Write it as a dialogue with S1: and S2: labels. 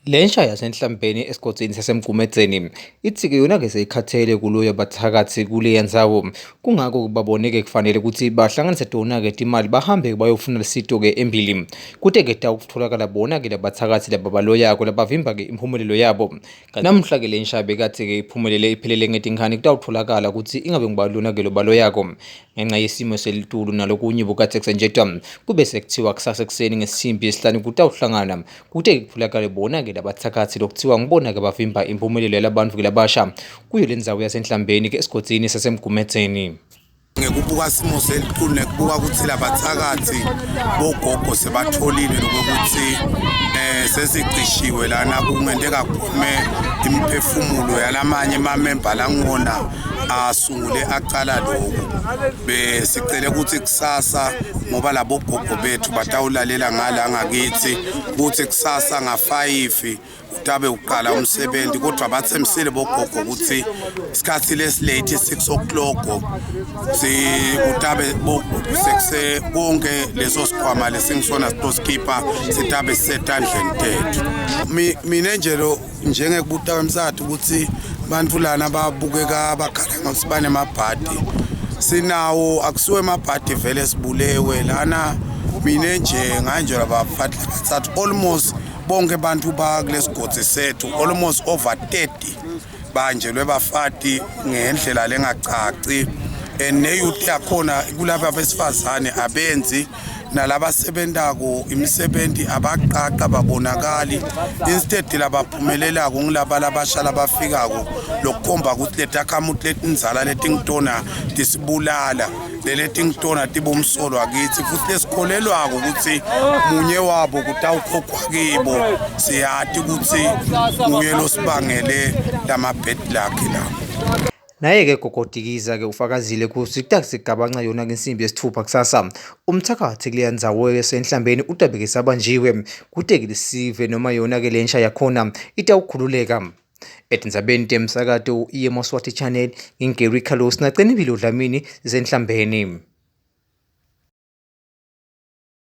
S1: Lensha yaseNhlambeni esigodzini saseMgumedzeni itsi-ke yona-ke seyikhathele kuloya bathakathi kuleya ndzawo. Kungako babone-ke kufanele kutsi bahlanganise tona-ke timali bahambe bayofuna lusito-ke embili. Kute-ke tawutfolakala bona-ke labathakathi lababaloyako labavimba-ke imphumelelo yabo. Namuhla-ke lensha bekatsi-ke iphumelele iphelele ngetinkhani kutawutfolakala kutsi ingabe ngubani lona-ke lobaloyako. Ngenxa yesimo selitulu nalokunye bukadze kusenjetwa kube sekuthiwa kusasa ekuseni ngesimbi yesihlanu kutawuhlangana Kute kutfolakale bona-ke labatsakatsi lokuthiwa ngibona-ke bavimba impumelelo yalabantfu-ke labasha kuyo lendzawo yaseNhlambeni-ke esigodzini saseMgumedzeni.
S2: Ngekubuka simo selitulu nekubuka ukuthi labathakathi bogogo sebatholile lokuthi eh sesicishiwe lana kungenteka kuphume imiphefumulo yalamanye emamemba langona asungule acala lokhu. Besicele ukuthi kusasa ngoba labogogo bethu batawulalela ngala ngakithi ukuthi kusasa nga-5 utabe uqala umsebenzi, kodwa bathembisile bogogo ukuthi isikhathi lesilate 6 o'clock utabe sekuse konke leso sikhwama lesingisona sitosikipha sitabe sisetandleni tethu. Mina nje lo njengekubuta kwemsakato ukuthi bantfu lana babukeka bakhala ngokuthi banemabhadi, sinawo akusiwe emabhadi vele sibulewe lana. Mina nje nganje labafati labathathu almost bonke bantu bakulesigodzi sethu almost over 30 banjelwe bafati ngendlela lengacaci, and neyouth yakhona kulaba besifazane abenzi nalabasebentako imisebenti abaqaqa babonakali, instead labaphumelelako ngilaba labasha labafikako, lokukhomba ukuthi letakhamuti letindzala letingitona tisibulala leletingitona tibumsolwa kithi, futhi lesikholelwako ukuthi munye wabo kutawukhokhwa kibo, siyati ukuthi nguye losibangele lamabhedi lakhe la.
S1: Naye-ke Gogo Dikiza-ke ufakazile kutsi kutakusigabanca yona-ke insimbi yesitfupha kusasa. Umthakathi kuleya ndzawo yaseNhlambeni utabe-ke sabanjiwe. Kute-ke lesive noma yona-ke lensha yakhona itawukhululeka. Etindzabeni temsakato iEmoswati Channel, nginguGary Carlos naCenibilo Dlamini siseNhlambeni.